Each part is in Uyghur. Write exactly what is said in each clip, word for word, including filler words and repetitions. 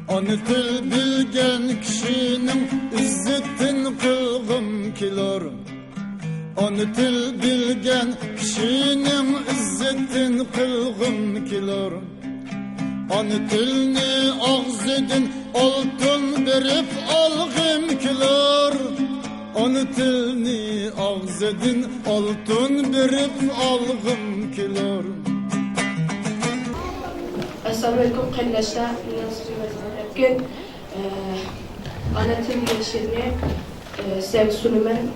ئانا تىل بىلگەن كىشىنىڭ ئىززىتىن قىلغۇم كېلۇر. ئانا تىل بىلگەن كىشىنىڭ ئىززىتىن قىلغۇم كېلۇر. ئانا تىلنى ئاغزىدىن ئالتۇن بېرىپ ئالغۇم كېلۇر. ئانا تىلنى ئاغزىدىن ئالتۇن بېرىپ ئالغۇم كېلۇر. ئەسسالامۇئەلەيكۇم قېرىنداشلار، مېنىڭ ئىسمىم ئەزىمەت ئەركىن. ئانا تىل دېگەن شېئىرنى سىلەرگە سۇنىمەن.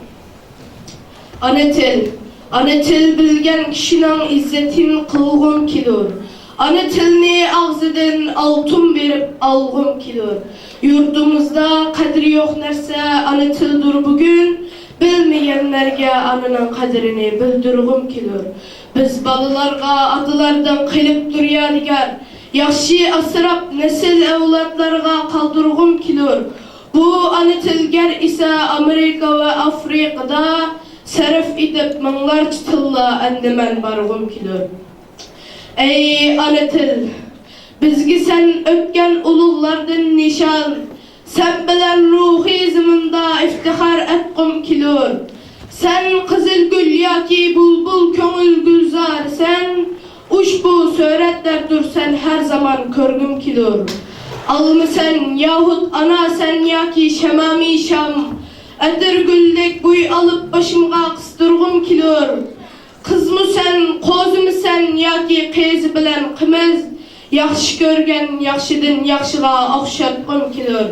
ئانا تىل، ئانا تىل بىلگەن كىشىنىڭ ئىززىتىنى قىلغۇم كېلۇر. ئانا تىلنى ئاغزىدىن ئالتۇن بېرىپ ئالغۇم كېلۇر. يۇرتىمىزدا قەدرى يوق نەرسە ئانا تىلدۇر بۈگۈن. بىلمىگەنلەرگە ئانىنىڭ قەدرىنى بىلدۈرگۈم كېلۇر. بىز بالىلارغا ئاتىلاردىن قېلىپتۇر يادىكار، ياخشى ئاسراپ نەسىل ئەۋلادلارغا قالدۇرغۇم كېلۇر. بۇ ئانا تىل گەر ئېسە ئامېرىكا ۋە ئافرىقىدا سەرپ ئېتىپ مىڭلارچە تىللا ئەمدى مەن بارغۇم كېلۇر. ئەي ئانا تىل، بىزگە سەن ئۆتكەن ئۇلۇغلاردىن نىشان، سەن بىلەن روھىي زېمىندا ئىفتىخار ئەتقۇم كېلۇر. سەن قىزىل گۈل ياكى بۇلبۇل كۆڭۈل گۈلزارىسەن، ئۇشبۇ سۈرەتلەردۇر سەن ھەر زامان كۆرگۈم كېلۇر. ئالمىسەن ياھۇد ئاناسەن ياكى شەمامى شام، ئەتىرگۈلدەك بوي ئالىپ بېشىمغا قىستۇرغۇم كېلۇر. قىزمۇسەن، قوزىمۇسەن ياكى قېزى بىلەن قىمىز، ياخشى كۆرگەن ياخشىدىن ياخشىغا ئوخشاتقۇم كېلۇر.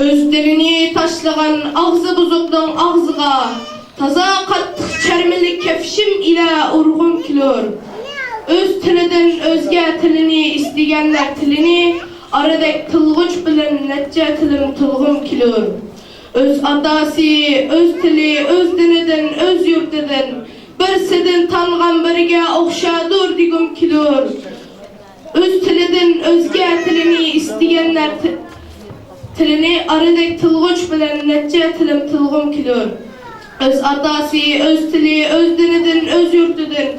ئۆز تىلىنى تاشلىغان ئاغزى بۇزۇقنىڭ ئاغزىغا تازا قاتتىق چەرمىلىك كەپشىم ئىلە ئۇرغۇم كېلۇر. ئۆز تىلىدىن ئۆزگە تىلىنى ئىستىگەنلەر تىلىنى، ئارىدەك تىلغۇچ بىلەن نەچچە تىلىم تىلغۇم كېلۇر. ئۆز ئاتاسى، ئۆز تىلى، ئۆز دىنىدىن، ئۆز يۇرتىدىن، بىرسىدىن تانغان بىرىگە ئوخشايدۇ دېگۈم كېلۇر. ئۆز تىلىدىن ئۆزگە تىلىنى ئىستىگەنلەر تى-، تىلىنى ئارىدەك تىلغۇچ بىلەن نەچچە تىلىم تىلغۇم كېلۇر. ئۆز ئاتاسى، ئۆز تىلى، ئۆز دىنىدىن، ئۆز يۇرتىدىن،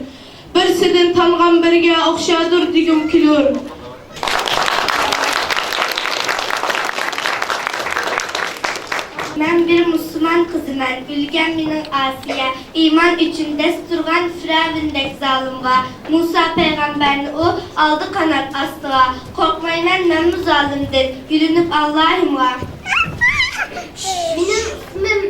بىرسىدىن تانغان بىرىگە ئوخشايدۇ دېگۈم كېلۇر. مەن بىر مۇسۇلمان قىزىمەن، ئۆلگەن مېنىڭ ئاسىيە. ئىمان ئۈچۈن دەس تۇرغان پىرئەۋندەك زالىمغا، مۇسا پەيغەمبەرنى ئۇ ئالدى قانات ئاستىغا. قورقمايمەن مەنمۇ زالىمدىن، يۈزلىنىپ ئاللاھىمغا. مېنىڭ ئىسمىم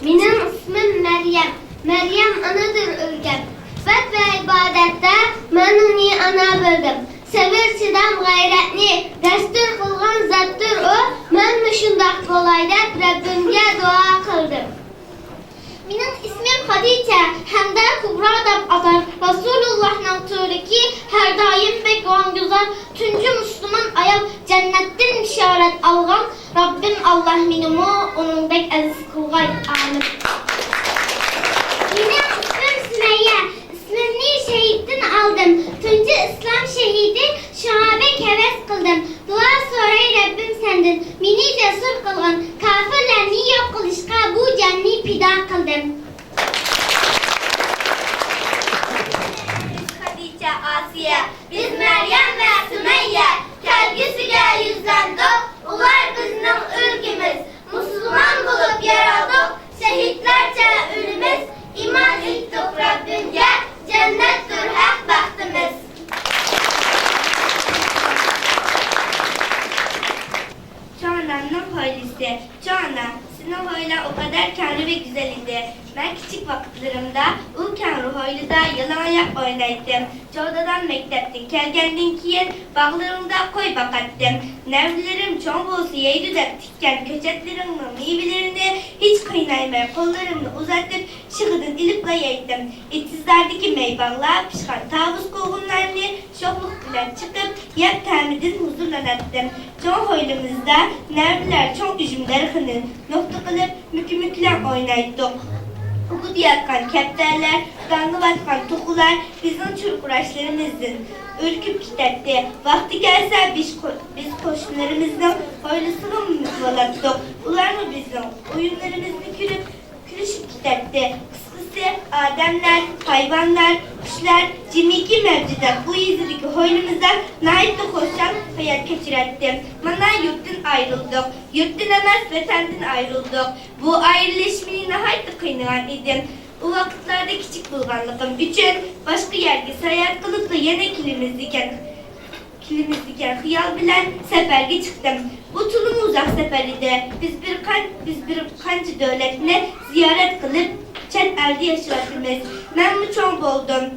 مېنىڭ ئىسمىم مەريەم. مەريەم ئانىدۇر ئۆلگەن. ئىبادەت ۋە ئىبادەتتە مەن ئۇنى ئانا بىلدىم. سەۋر، چىدام، غەيرەتنى دەستۇر قىلغان زاتتۇر ئۇ. مەنمۇ شۇنداق بولاي دەپ رەببىمگە دۇئا قىلدىم. مېنىڭ ئىسمىم خەدىچە ھەمدە كۇبرا دەپ ئاتار. رەسۇلۇللاھنىڭ تۈۋرۈكى ھەر دائىم بەك غەمگۈزار. تۇنجى مۇسۇلمان ئايال جەننەتتىن بېشارەت ئالغان. رەببىم ئاللاھ مېنىمۇ ئۇنىڭدەك ئەزىز قىلغاي. ئامىن. مېنىڭ ئىسمىم سۈمەييە. ئىسمىمنى شېھىتتىن ئالدىم. تۇنجى ئىسلام شېھىتى، شۇڭا بەك ھەۋەس قىلدىم. دۇئا سوراي رەببىم سەندىن. مېنى جەسۇر قىلغىن. كاپىرلارنى يوق قىلىشقا بۇ جاننى پىدا قىلدىم. بىز خەدىچە، ئاسىيە، بىز مەريەم ۋە سۈمەييە. كەلگۈسىگە يۈزلەندۇق، ئۇلار بىزنىڭ ئۈلگىمىز. مۇسۇلمان بولۇپ يارالدۇق، شېھىتلەرچە ئۆلىمىز. ئىمان ئېيتتۇق رەببىمگە، جەننەتتۇر ھەق بەختىمىز. چوڭ ئانامنىڭ ھويلىسى. چوڭ ئانا، سېنىڭ ھويلاڭ ئۇ قەدەر كەڭرى ۋە گۈزەل ئىدى. مەن كىچىك ۋاقىتلىرىمدا ئۇ كەڭرى ھويلىدا يالاڭ ئاياق ئوينايتتىم. چوڭ دادام مەكتەپتىن كەلگەندىن كېيىن باغلىرىڭدا قوي باقاتتىم. نەۋرىلىرىم چوڭ بولسا يەيدۇ دەپ تىككەن كۆچەتلىرىڭنىڭ مېۋىلىرىنى ھېچ قىينالماي قوللىرىمنى ئۇزارتىپ شېخىدىن ئېلىپلا يەيتتىم. ئېتىزلاردىكى مەي باغلار، پىشقان تاۋۇز قوغۇنلارنى شوخلۇق بىلەن چېقىپ، يەپ تەمىدىن ھۇزۇرلىناتتىم. چوڭ ھويلىمىزدا نەۋرىلەر چوڭ ئۈجۈم دەرىخىنى نۇقتا قىلىپ، مۈكۈمۈكلەڭ ئوينايتتۇق. ئۇگۇدىياتقان كەپتەرلەر، داڭلىۋاتقان توخۇلار بىزنىڭ چۇرقۇراشلىرىمىزدىن ئۈركۈپ كېتەتتى. ۋاقتى كەلسە، بىز قو-، بىز قوشنىلىرىمىزنىڭ ھويلىسىغىمۇ مېڭىپ بولاتتۇق. ئۇلارمۇ بىزنىڭ ئويۇنلىرىمىزنى كۆرۈپ، كۈلۈشۈپ كېتەتتى. قىسقىسى، ئادەملەر، ھايۋانلار، قۇشلار، جىمىكى مەۋجۇدات بۇ يېزىدىكى ھويلىمىزدا ناھايىتى خۇشال ھايات كەچۈرەتتى. مانا يۇرتتىن ئايرىلدۇق. يۇرتتىن ئەمەس، ۋەتەندىن ئايرىلدۇق. بۇ ئايرىلىش مېنى ناھايىتى قىينىغان ئىدى. ئۇ ۋاقىتلاردا كىچىك بولغانلىقىم ئۈچۈن باشقا يەرگە ساياھەت قىلىپلا يەنە كېلىمىز دېگەن كېلىمىز دېگەن خىيال بىلەن سەپەرگە چىقتىم. بۇ تولىمۇ ئۇزاق سەپەر ئىدى. بىز بىر قان-، بىز بىر قانچە دۆلەتنى زىيارەت قىلىپ، چەت ئەلدە ياشاۋاتىمىز. مەنمۇ چوڭ بولدۇم.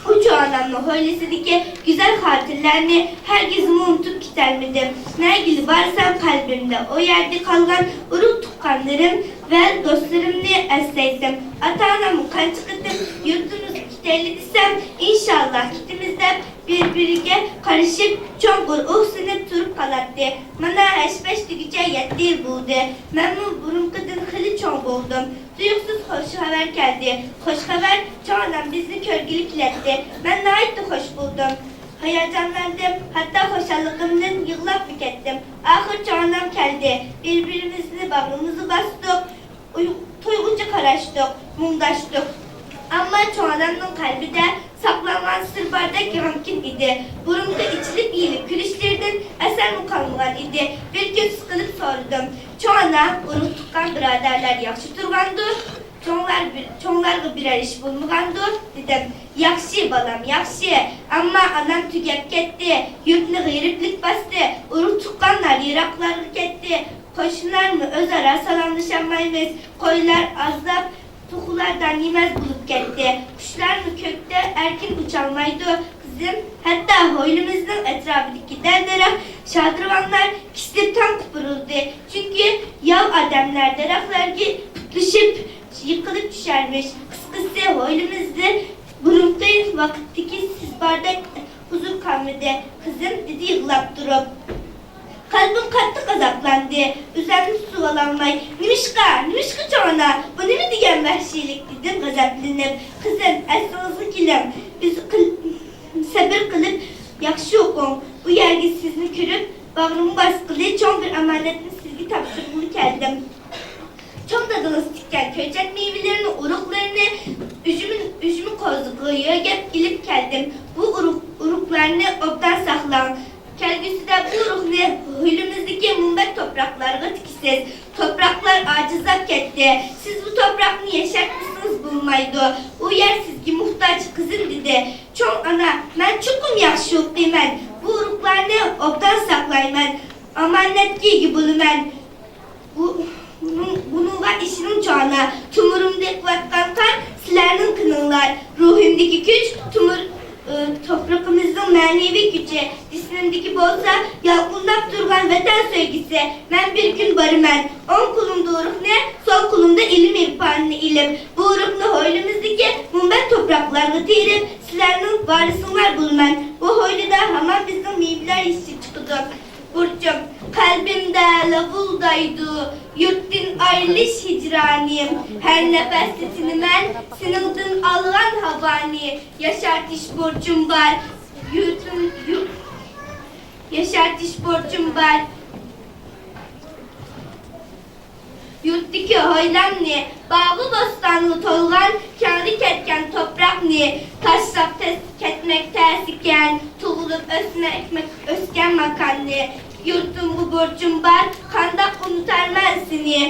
ئۇ چوڭ ئانامنىڭ ھويلىسىدىكى گۈزەل خاتىرىلەرنى ھەرگىزمۇ ئۇنتۇپ كېتەلمىدىم. نەگىلا بارسام، قەلبىمدە ئۇ يەردە قالغان ئۇرۇق-تۇغقانلىرىم ۋە دوستلىرىمنى ئەسلەيتتىم. ئاتا-ئاناممۇ قانچە قېتىم يۇرتىمىزغا كېتەيلى دېسەم، ئىنشاللا كېتىمىز دەپ، بىر-بىرىگە قارىشىپ، چوڭقۇر ئۇھسىنىپ تۇرۇپ قالاتتى. مانا، ھەش-پەش دېگۈچە يەتتە يىل بولدى. مەنمۇ بۇرۇنقىدىن خېلى چوڭ بولدۇم. تۇيۇقسىز خۇش خەۋەر كەلدى. خۇش خەۋەر، چوڭ ئانام بىزنى كۆرگىلى كېلەتتى. مەن ناھايىتى خۇش بولدۇم. ھاياجانلاندىم، ھەتتا خۇشاللىقىمدىن يىغلاپمۇ كەتتىم. ئاخىر چوڭ ئانام كەلدى. بىر-بىرىمىزنى باغرىمىزغا باستۇق. ئۇي-، تويغۇچە قاراشتۇق، مۇڭداشتۇق. ئەمما چوڭ ئانامنىڭ قەلبىدە ساقلانغان سىر باردەك غەمكىن ئىدى. بۇرۇنقى ئېچىلىپ-يېيىلىپ كۈلۈشلىرىدىن ئەسەرمۇ قالمىغان ئىدى. بىر كۈن سىقىلىپ سورىدىم، «چوڭ ئانا، ئۇرۇق-تۇغقان بۇرادەرلەر ياخشى تۇرغاندۇ؟ چوڭلار بىر، چوڭلارغا بىرەر ئىش بولمىغاندۇ؟» دېدىم. «ياخشى، بالام، ياخشى. ئەمما ئانام تۈگەپ كەتتى. يۇرتنى غېرىبلىك باستى. ئۇرۇق-تۇغقانلار يىراقلارغا كەتتى. قوشنىلارمۇ ئۆزئارا سالاملىشالمايمىز. قويلار ئازلاپ، توخۇلار دان يېمەس بولۇپ كەتتى. قۇشلارمۇ كۆكتە ئەركىن ئۇچالمايدۇ، قىزىم. ھەتتا ھويلىمىزنىڭ ئەتراپىدىكى دەل-دەرەخ، شادىرۋانلار كېسىلىپ تام قۇپۇرۇلدى. چۈنكى ياۋ ئادەملەر دەرەخلەرگە پۇتلىشىپ، يىقىلىپ چۈشەرمىش. قىسقىسى، ھويلىمىزدە بۇرۇنقى ۋاقىتتىكى سىز باردەك ھۇزۇر قالمىدى، قىزىم» دېدى يىغلاپ تۇرۇپ. قەلبىم قاتتىق ئازابلاندى. ئۆزۈمنى تۇتۇۋالالماي، «نېمىشقا، نېمىشقا چوڭ ئانا؟ بۇ نېمە دېگەن ۋەھشىيلىك؟» دېدىم غەزەپلىنىپ. «قىزىم، ئەسلىڭىزگە كېلىڭ. بىز قىل-، سەبرى قىلىپ ياخشى ئوقۇڭ. ئۇ يەرگە سىزنى كۆرۈپ، باغرىمغا باسقىلى، چوڭ بىر ئامانەتنى سىزگە تاپشۇرغىلى كەلدىم.» چوڭ دادىڭىز تىككەن كۆچەت مېۋىلىرىنى، ئۇرۇقلىرىنى، ئۈجمە، ئۈجمە قوزىقىغا يۆگەپ ئېلىپ كەلدىم. بۇ ئۇرۇق، ئۇرۇقلارنى ئوبدان ساقلاڭ. كەلگۈسىدە بۇ ئۇرۇقنى ھويلىمىزدىكى مۇنبەت توپراقلارغا تىكىسىز. توپراقلار ئاجىزلاپ كەتتى. سىز بۇ توپراقنى ياشارتمىسىڭىز بولمايدۇ. ئۇ يەر سىزگە موھتاج، قىزىم، دېدى. چوڭ ئانا، مەن چوقۇم ياخشى ئوقۇيمەن. بۇ ئۇرۇقلارنى ئوبدان ساقلايمەن. ئامانەتكە ئىگە بولىمەن. بۇ، بۇنىڭ، بۇنىڭغا ئىشىنىڭ چوڭ ئانا، تومۇرۇمدا ئېقىۋاتقان قان سىلەرنىڭ قېنىڭلار، روھۇمدىكى كۈچ تومۇر، ئى، توپرىقىمىزنىڭ مەنىۋى كۈچى، جىسمىمدىكى بولسا يالقۇنلاپ تۇرغان ۋەتەن سۆيگۈسى. مەن بىر كۈن بارىمەن، ئوڭ قولۇمدا ئۇرۇقنى، سول قولۇمدا ئىلىم-ئېرپاننى ئېلىپ، بۇ ئۇرۇقنى ھويلىمىزدىكى مۇنبەت توپراقلارغا تېرىپ، سىلەرنىڭ ۋارىسىڭلار بولىمەن. بۇ ھويلىدا ھامان بىزنىڭ مېۋىلەر يېتىشىپ چىقىدۇ. بۇرچۇم قەلبىمدە لاۋۇلدايدۇ، يۇرتتىن ئايرىلىش ھىجرانىم. ھەر نەپەستە تىنىمەن سېنىڭدىن ئالغان ھاۋانى. ياشارتىش بۇرچۇم بار، يۇرتۇم، يۇ-، ياشارتىش بۇرچۇم بار. يۇرتتىكى ھويلامنى، باغۇ بوستانغا تولغان كەڭرى كەتكەن توپراقنى تاشلاپ تەس-، كەتمەك تەس ئىكەن، تۇغۇلۇپ ئۆسمەك، ئۆسكەن ماكاننى. يۇرتۇمغا بۇرچۇم بار، قانداق ئۇنتارمەن سېنى؟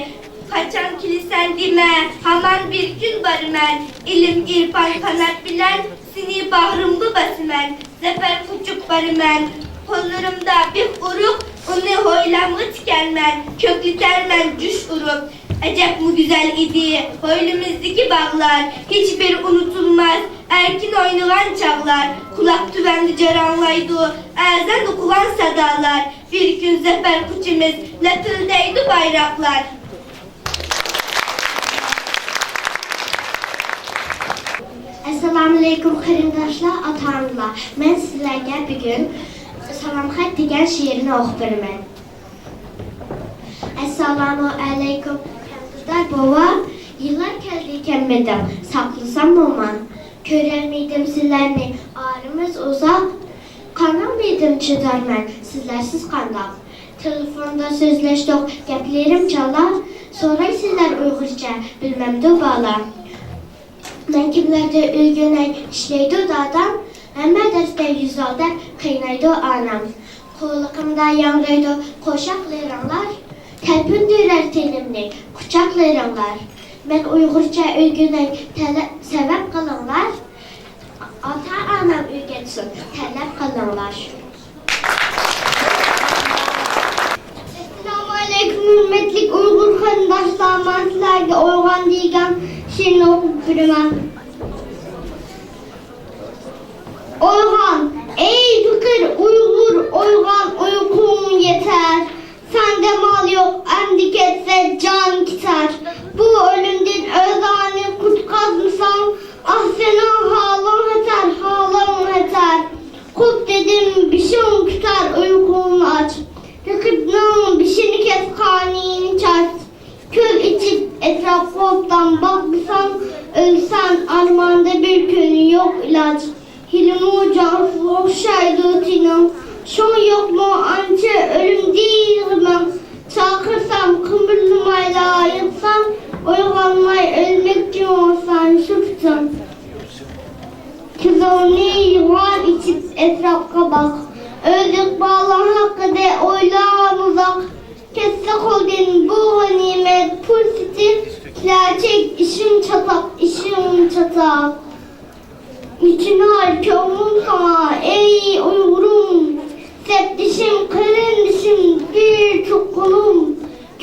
قاچان كېلىسەن دېمە، ھامان بىر كۈن بارىمەن. ئىلىم-ئېرپان قانات بىلەن سېنى باغرىمغا باسىمەن، زەپەر قۇچۇپ بارىمەن. قوللىرىمدا بىخ ئۇرۇق، ئۇنى ھويلامغا تىكەرمەن، كۆكلىتەرمەن جۇش ئۇرۇپ. ئەجەبمۇ گۈزەل ئىدى ھويلىمىزدىكى باغلار، ھېچبىر ئۇنتۇلماس ئەركىن ئوينىغان چاغلار. قۇلاق تۈۋەندە جاراڭلايدۇ ئەزەل ئوقۇغان سادالار. بىر كۈن زەپەر قۇچىمىز، لەپىلدەيدۇ بايراقلار. ئەسسالامۇئەلەيكۇم قېرىنداشلار، ئاتا-ئانىلار. مەن سىلەرگە بۈگۈن سالام خەت دېگەن شېئىرنى ئوقۇپ بېرىمەن. ئەسسالامۇئەلەيكۇم، قەرزدار بوۋا. يىللار كەلدى كەلمىدىڭ، ساقلىسام موما. كۆرەلمىدىم سىلەرنى، ئارىمىز ئۇزاق. قانالمىدىم چىدارمەن، سىلەرسىز قانداق؟ تېلېفوندا سۆزلەشتۇق، گەپلىرىم چالا. سورايسىلەر ئۇيغۇرچە، بىلمەمدۇ بالا؟ مەن كىملەردە ئۆگىنەي ئىشلەيدۇ دادام، ھەممە دەرستە يۈز ئالدى قىينايدۇ ئانام. قۇلىقىمدا ياڭرايدۇ قوشاقلىرىڭلار، تەلپۈندۈرەر تېنىمنى قۇچاقلىرىڭلار. مەن ئۇيغۇرچە ئۆگىنەي تەلە-، سەۋەب قىلىڭلار، ئاتا-ئانام ئۆگەتسۇن تەلەپ قىلىڭلار. ئەسسالامۇئەلەيكۇم، ھۆرمەتلىك ئۇيغۇر قېرىنداشلار، مەن سىلەرگە ئويغان دېگەن شېئىرنى ئوقۇپ بېرىمەن. ئويغان، ئەي پېقىر ئۇيغۇر، ئويغان، ئۇيقۇڭ يېتەر. سەندە مال يوق، ئەمدى كەتسە جان كېتەر. بۇ ئۆلۈمدىن ئۆزۈڭنى قۇتقازمىساڭ، ئاھ، سېنىڭ ھالىڭ خەتەر، ھالىڭ خەتەر. قوپ دېدىم، بېشىڭ كۆتەر، ئۇيقۇڭنى ئاچ. رەقىبنىڭ بېشىنى كەس، قانىيىنى چاچ. كۆز ئېچىپ ئەتراپقا ئوبدان باقمىساڭ، ئۆلىسەن ئارماندا بىر كۈن يوق ئىلاج. ھېلىمۇ جانسىز ئوخشايدۇ تېنىڭ، شۇڭا يوقمۇ ئانچە ئۆلۈمدىن غېمىڭ؟ چاقىرسام قىمىرلىمايلا ياتساڭ، ئويغانماي ئۆلمەكچى بولساڭ شۇ پېتىڭ. كۆزۈڭنى يوغان ئېچىپ ئەتراپقا باق، ئۆز ئىقبالىڭ ھەققىدە ئويلىغان ئۇزاق. كەتسە قولدىن بۇ غەنىيمەت پۇرسىتى، كېلەچەك ئىشىڭ چاتاق، ئىشىڭ چاتاق. ئېچىنار كۆڭلۈم ساڭا، ئەي ئۇيغۇرۇم، سەپدىشىم، قېرىندىشىم، بىر تۇغقىنىم.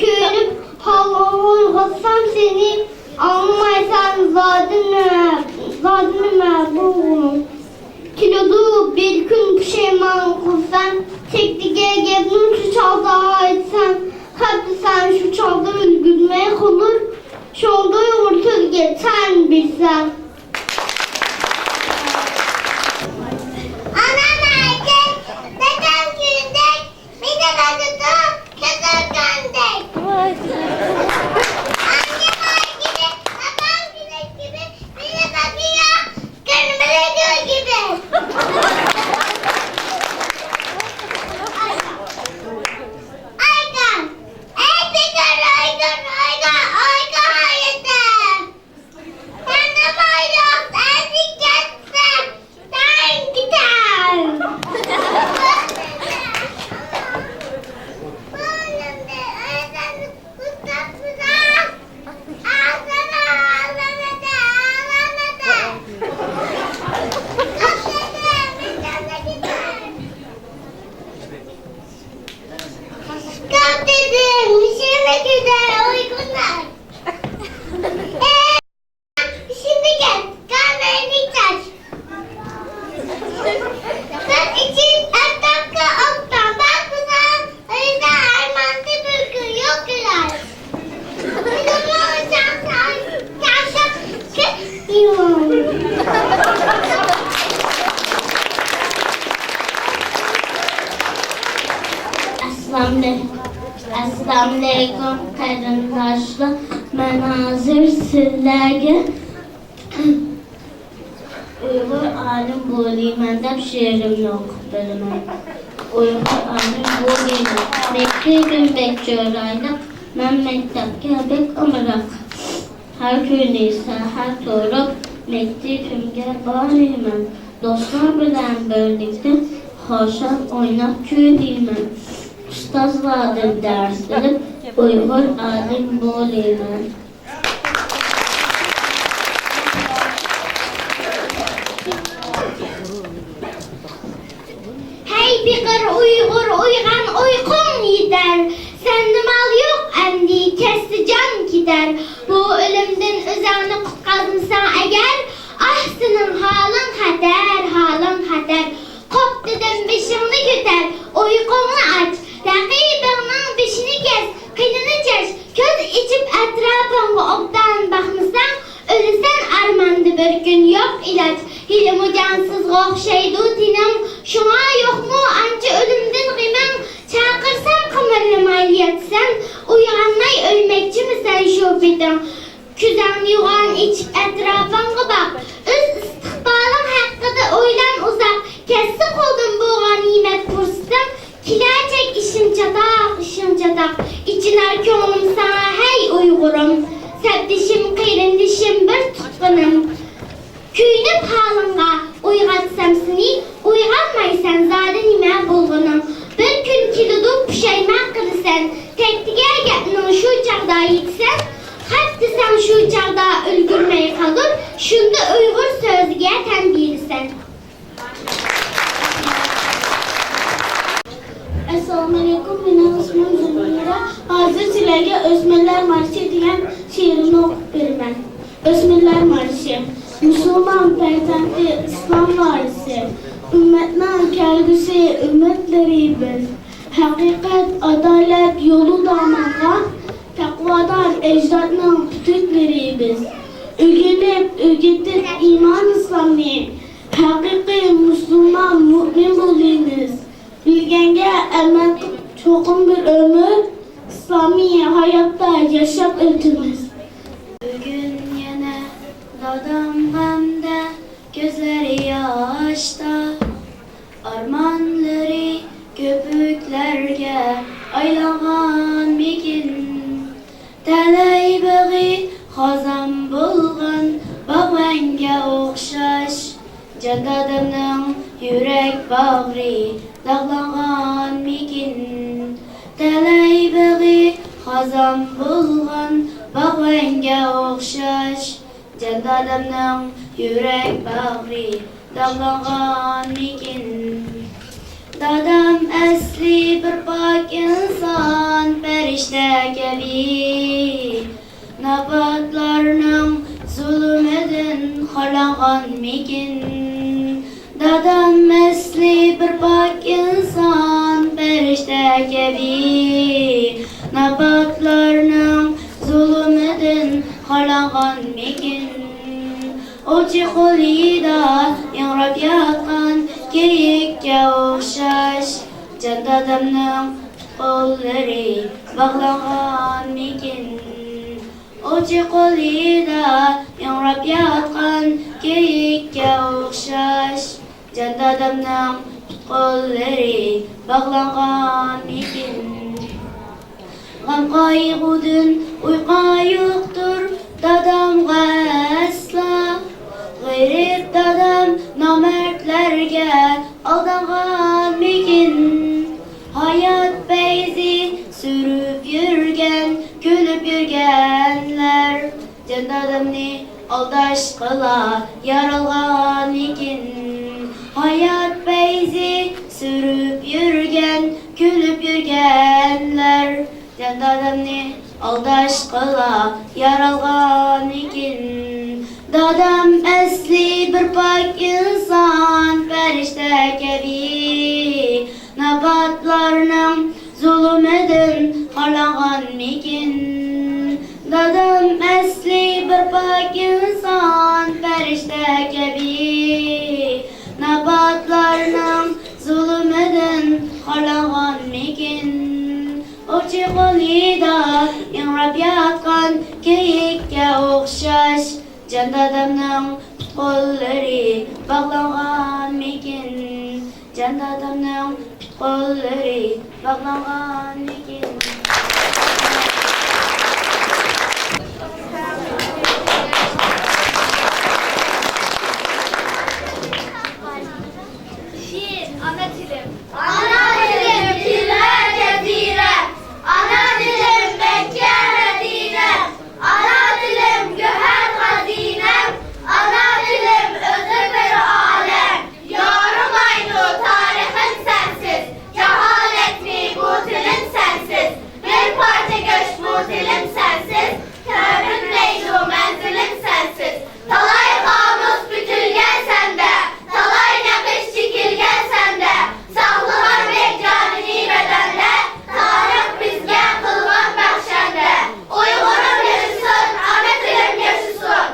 كۆرۈپ ھالىڭغا ئويغاتسام سېنى، ئاڭلىمايسەن زادى نېمە، زادى نېمە بولغىنىڭ. كېلىدۇ بىر كۈن پۇشايمان قىلسەن، تەكتىگە گەپنى شۇ چاغدا ئېيتسەن، خەپتىسەن شۇ چاغدا ئۈلگۈرمەي قالۇر، شۇڭا ئۇيغۇر تىلىگە تەن بېرىسەن. ئانام ئەركەك، ۋەتەن كۈندەك، مېنى باقىدۇ كۆز ئۆرگەندەك. ئانام ئەركەك، ۋەتەن كۈندەك كىبى، مېنى باقىدۇ كۆرمىگەن كىبى. ئايگان، ئەي پېقىر ئايگان، ئايگان، ئايگان ھاياتىم. Kalk dedim, işime gider uygunlar. Şimdi gel, kahveni iç. Kız için etrafta oktan bakmasa, öyle armağanı bürgü yok biraz. Bizim olacak tavşan kız yılan. ئەسسالامۇ ئەسسالامۇئەلەيكۇم قېرىنداشلار، مەن ھازىر سىلەرگە ئۇيغۇر ئالىم بولىمەن دەپ شېئىرىمنى ئوقۇپ بېرىمەن. ئۇيغۇر ئالىم بولىمەن. مەكتىپىم بەك چىرايلىق، مەن مەكتەپكە بەك ئامراق. ھەر كۈنى سەھەر تۇرۇپ، مەكتىپىمگە بارىمەن. دوستلار بىلەن بىرلىكتە خۇشال ئويناپ كۈلىمەن. ئۇستازلاردىن دەرس ئېلىپ، ئۇيغۇر ئالىم بولىمەن. ھەي پېقىر ئۇيغۇر، ئويغان، ئۇيقۇڭ يېتەر. سەندە مال يوق ئەمدى، كەتسە جان كېتەر. بۇ ئۆلۈمدىن ئۆزۈڭنى قۇتقازمىساڭ ئەگەر، ئاھ، سېنىڭ ھالىڭ خەتەر، ھالىڭ خەتەر. قوپ دېدىم، بېشىڭنى كۆتەر، ئۇيقۇڭنى ئاچ، رەقىبىڭنىڭ بېشىنى كەس، قېنىنى چاچ. كۆز ئېچىپ ئەتراپىڭغا ئوبدان باقمىساڭ، ئۆلىسەن ئارماندا بىر كۈن يوق ئىلاج. ھېلىمۇ جانسىزغا ئوخشايدۇ تېنىڭ، شۇڭا يوقمۇ ئانچە ئۆلۈمدىن غېمىڭ؟ چاقىرسام قىمىرلىماي ياتىسەن، ئويغانماي ئۆلمەكچىمىسەن شۇ پېتىڭ؟ كۆزۈڭنى يوغان ئېچىپ ئەتراپىڭغا باق، ئۆز ئىستىقبالىڭ ھەققىدە ئويلان ئۇزاق. كەتسە قولدىن بۇ غەنىيمەت پۇرسىتىڭ، كېلەچەك ئىشىڭ چاتاق، ئىشىڭ چاتاق. ئېچىنار كۆڭلۈم ساڭا ھەي ئۇيغۇرۇم، سەپدىشىم، قېرىندىشىم، بىر تۇغقىنىم. كۆيۈنۈپ ھالىڭغا ئويغاتسام سېنى، ئويغانمايسەن زادى نېمە بولغىنىڭ. بىر كۈن كېلىدۇ پۇشايمان قىلىسەن، تەكتىگە گەپنىڭ شۇ چاغدا يېتىسەن. خەپ دېسەڭ شۇ چاغدا ئۈلگۈرمەي قالۇر، شۇندا ئۇيغۇر سۆزىگە تەن بېرىسەن. ئەسسالامۇئەلەيكۇم، مېنىڭ ئىسمىم زۇمرە. ھازىر سىلەرگە ئۆسمۈرلەر مارشى دېگەن شېئىرىمنى ئوقۇپ بېرىمەن. ئۆسمۈرلەر مارشى. مۇسۇلمان پەرزەنتى، ئىسلام ۋارىسى، ئۈممەتنىڭ كەلگۈسى، ئۈمىدلىرى بىز. ھەقىقەت، ئادالەت يولىدا ماڭغان، تەقۋادار ئەجدادنىڭ پۈتۈكلىرى بىز. ئۆگىنىپ، ئۆگىتىپ ئىمان ئىسلامنى، ھەقىقىي مۇسۇلمان مۇئمىن بولىمىز. بىلگەنگە ئەمەل قىلىپ چوقۇم بىر ئۆمۈر، ئىسلامىي ھاياتتا ياشاپ ئۆتىمىز. بۈگۈن يەنە دادام غەمدە، كۆزلىرى ياشتا. ئارمانلىرى كۆپۈكلەرگە ئايلانغانمىكىن؟ تەلەي بېغى خازان بولغان باغۋەنگە ئوخشاش، جان دادامنىڭ يۈرەك باغرى داغلانغانمىكىن؟ تەلەي بېغى خازان بولغان باغۋەنگە ئوخشاش، جان دادامنىڭ يۈرەك باغرى داغلانغانمىكىن؟ دادام ئەسلى بىر پاك ئىنسان، پەرىشتە كەبى. ناپاكلارنىڭ زۇلۇمىدىن خارلانغانمىكىن؟ دادام ئەسلى بىر پاك ئىنسان، پەرىشتە كەبى. ناپاكلارنىڭ زۇلۇمىدىن خارلانغانمىكىن؟ ئوچى قولىدا ئىڭراپ ياتقان كېيىككە ئوخشاش، جان دادامنىڭ پۇت-قوللىرى باغلانغانمىكىن؟ ئوچى قولىدا ئىڭراپ ياتقان كېيىككە ئوخشاش، جان دادامنىڭ پۇت-قوللىرى باغلانغانمىكىن؟ غەم-قايغۇدىن ئۇيقۇ يوقتۇر دادامغا ئەسلا. غېرىب دادام نامەردلەرگە ئالدانغانمىكىن؟ ھايات پەيزى سۈرۈپ يۈرگەن، كۈلۈپ يۈرگەنلەر، جان دادامنى ئالداشقىلا يارالغانىكىن. ھايات پەيزى سۈرۈپ يۈرگەن، كۈلۈپ يۈرگەنلەر، جان دادامنى ئالداشقىلا يارالغانىكىن. دادام ئەسلى بىر پاك ئىنسان، پەرىشتە كەبى. ناپاكلارنىڭ زۇلۇمىدىن خارلانغانمىكىن؟ دادام ئەسلى بىر پاك ئىنسان، پەرىشتە كەبى. ناپاكلارنىڭ زۇلۇمىدىن خارلانغانمىكىن؟ ئوچى قولىدا ئىڭراپ ياتقان كېيىككە ئوخشاش، جان دادامنىڭ پۇت-قوللىرى باغلانغانمىكىن؟ جان دادامنىڭ پۇت-قوللىرى باغلانغانمىكىن؟ شېئىر، ئانا تىلىم. ئانا تىلىم تىللە جەزىرە، ئانا تىلىم مەككە مەدىنە، ئانا تىلىم گۆھەر خەزىنەم، ئانا تىلىم ئۆزى بىر ئالەم. يورۇمايدۇ تارىخىم سەنسىز، جاھالەتمۇ بۇ تىلىم سەنسىز، بىر پارچە گۆش بۇ تىلىم سەنسىز، كۆرۈنمەيدۇ مەنزىلىم سەنسىز. تالاي قامۇس پۈتۈلگەن سەندە، تالاي نەقىش چېكىلگەن سەندە، ساقلىغان بەك جانىنى بەدەندە، تارىخ بىزگە قىلغان بەخشەندە. ئۇيغۇرۇم ياشىسۇن، ئانا تىلىم ياشىسۇن!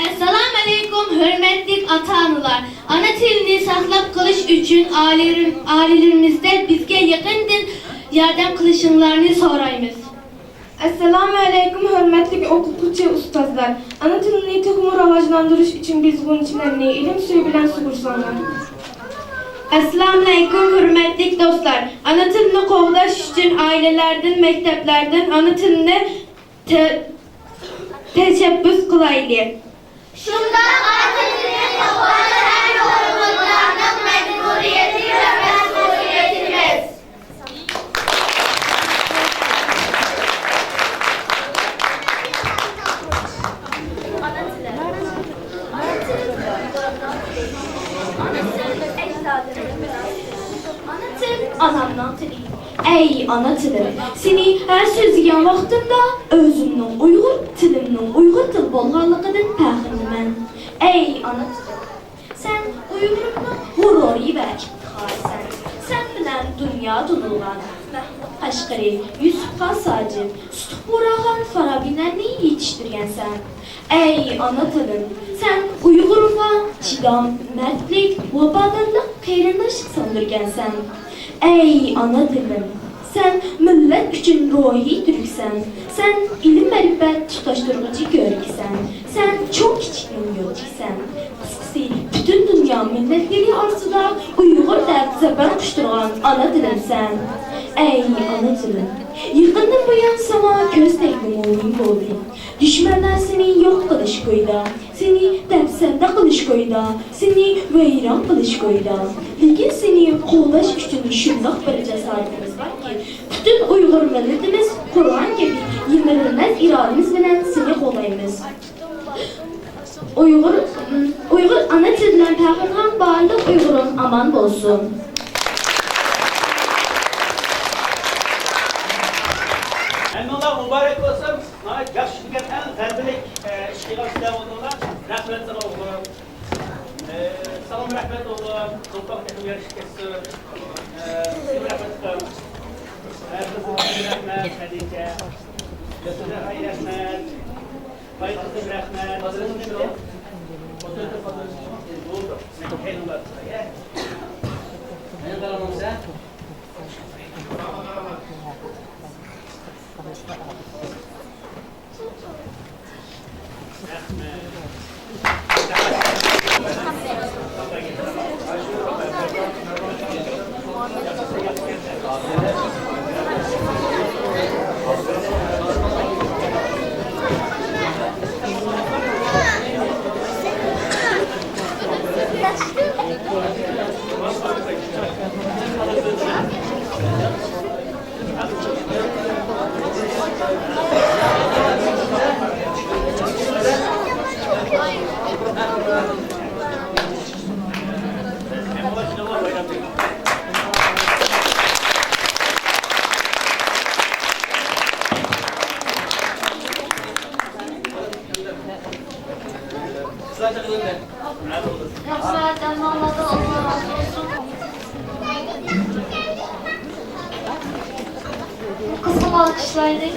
ئەسسالامۇئەلەيكۇم، ھۆرمەتلىك ئاتا-ئانىلار! ئانا تىلنى ساقلاپ قېلىش ئۈچۈن ئائىلىلىرىم-، ئائىلىلىرىمىزدە بىزگە يېقىندىن ياردەم قىلىشىڭلارنى سورايمىز. ئەسسالامۇئەلەيكۇم، ھۆرمەتلىك ئوقۇتقۇچى ئۇستازلار! ئانا تىلنى تېخىمۇ راۋاجلاندۇرۇش ئۈچۈن بىز غۇنچىلەرنى ئىلىم سۈيى بىلەن سۇغۇرساڭلار. ئەسسالامۇئەلەيكۇم، ھۆرمەتلىك دوستلار! ئانا تىلنى قوغداش ئۈچۈن ئائىلىلەردىن، مەكتەپلەردىن ئانا تىلنى ت-، تەشەببۇس قىلايلى. شۇنداق، ئاتا تىلنى قوغداش ھەر بىر ئۇيغۇرلارنىڭ مەجبۇرىيىتى ۋە مەسئۇلىيىتىمىز. ئانا تىل، ئانامنىڭ تىلى. ئەي ئانا تىلىم، سېنى ھەر سۆزلىگەن ۋاقتىمدا ئۆزۈمنىڭ ئۇيغۇر، تىلىمنىڭ ئۇيغۇر تىل بولغانلىقىدىن پەخىرلىنىمەن. ئەي ئانا تىلىم، سەن ئۇيغۇرۇمنىڭ غۇرۇرى ۋە ئىپتىخارىسەن. سەن بىلەن دۇنيا تونۇلغان مەھمۇد قەشقىرى، يۈسۈپ خاس ھاجىپ، سۇتۇق بۇغراخان فارابىلەرنى يېتىشتۈرگەنسەن. ئەي ئانا تىلىم، سەن ئۇيغۇرۇمغا چىدام، مەردلىك، ۋاپادارلىق، قېرىنداشلىق سىڭدۈرگەنسەن. ئەي ئانا تىلىم، سەن مىللەت ئۈچۈن روھىي تۈركسەن. سەن ئىلىم-مەرىپەت تۇتاشتۇرغۇچى كۆۋرۈكسەن. سەن چوڭ-كىچىكنىڭ يولچىسىسەن. قىسقىسى، پۈتۈن دۇنيا مىللەتلىرى ئارىسىدا ئۇيغۇر دەپ زاپان قۇشتۇرغان ئانا تىلىمسەن. ئەي ئانا تىلىم، يېقىندىن بۇيان ساڭا كۆز تەگمىگىلى بولدى. دۈشمەنلەر سېنى يوق قىلىش كويىدا، سېنى دەپسەندە قىلىش كويىدا، سېنى ۋەيران قىلىش كويىدا. لېكىن سېنى قوغداش ئۈچۈن شۇنداق بىر جاسارىتىمىز باركى، پۈتۈن ئۇيغۇر مىللىتىمىز قۇرغان كەبى يىمىرىلمەس ئىرادىمىز بىلەن سېنى قوغدايمىز. ئۇيغۇر، ئۇيغۇر ئانا تىلى بىلەن پەخىرلىنىدىغان بارلىق ئۇيغۇرۇم ئامان بولسۇن. ھەممىڭلار مۇبارەك بولسۇن. ناھايىتى ياخشى بولغان، ئەڭ غەلىبىلىك، ئە، ئىش قىلغان سىلەر بولدۇڭلار. رەھمەت ساڭا ئوغلۇم. ئە، ساڭىمۇ رەھمەت ئوغلۇم. دوپپاڭ تېخىمۇ يارىشىپ كەتسۇن. ئە، سىزگىمۇ رەھمەت ئۇكام. ئە، قىزىم رەھمەت، خەدىچە. ياسىنە ئاي رەھمەت. باي قىزىم رەھمەت. بولدى. مېنىڭ قارىمامسەن؟ رەھمەت، ھەممىڭلارغا ئاللا رازى بولسۇن. قىزغىن ئالقىشلايلى.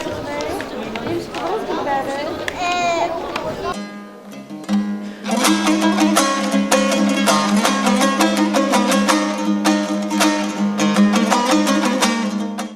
نېمىش قىلدىڭىز، گۈلبەدىن؟